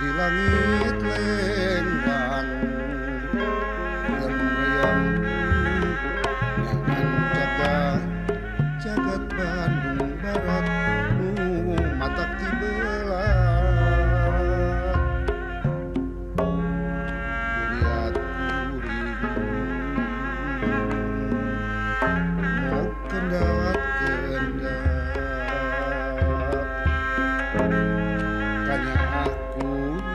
di langit lenggang reyang nyangan jaga jagat Bandung Barat nu matak tibelat duriat kuring mau kendat kendat kanyaah kuring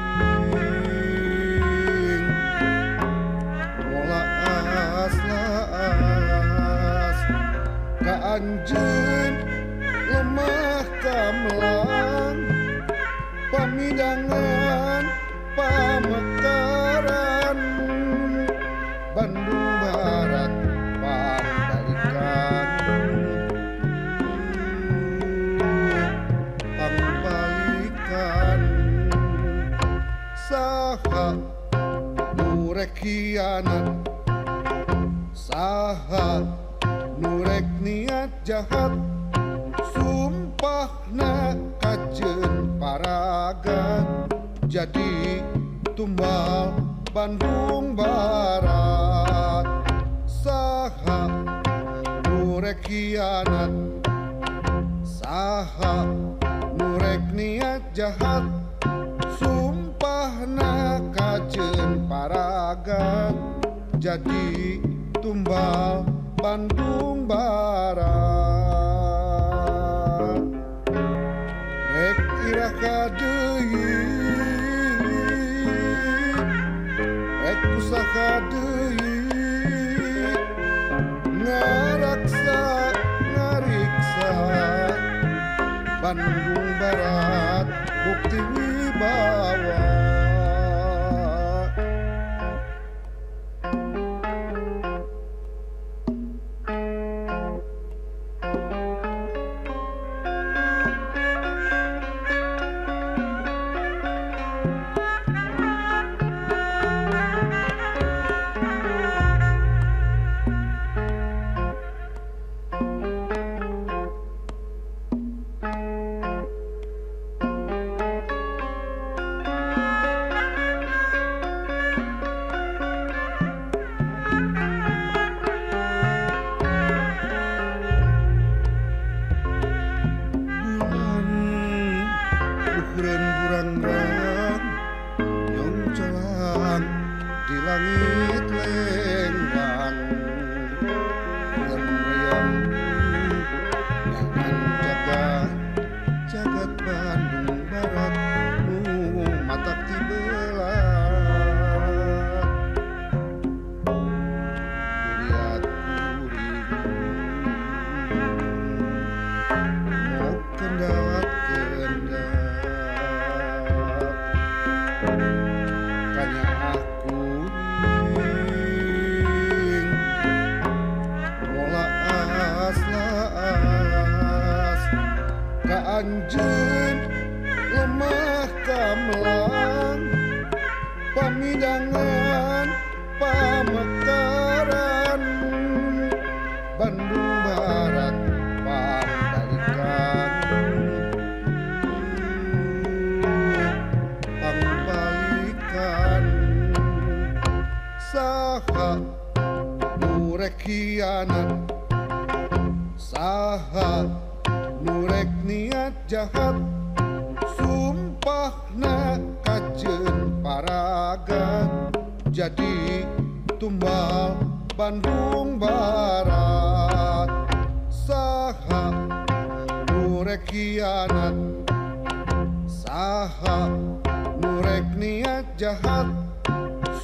molaas laas ka anjeun lemah kamlang pamidangan pamekaran Bandung Barat pambalikan pambalikan saha nu rek hianat saha nu rek niat jahat sumpahna kajeun paragat jadi tumbal Bandung Barat saha nu rek hianat saha nu rek niat jahat sumpahna kajeun paragat jadi tumbal Bandung Barat rek irah deui rek usaha deui ngaraksa ngariksa Bandung Barat bukti wibawa. Bulan burangrang nyongcolang di langit lenggang reyang nyangan jaga jagat Bandung Barat nu matak tibelat duriat kuring mau kendat kendat kanyaah kuring molaas laas ka anjeun lemah kamlang pamidangan pamekaran Bandung Barat pambalikan pambalikan saha nu rek hianat saha nu rek niat jahat sumpahna kajeun paragat jadi tumbal Bandung Barat saha nu rek hianat saha nu rek niat jahat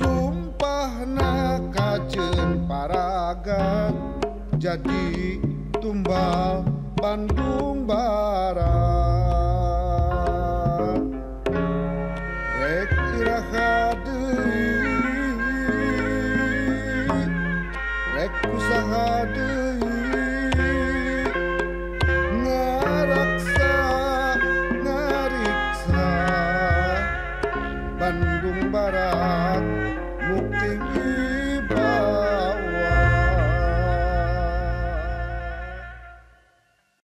sumpahna kajeun paragat jadi tumbal Bandung Barat.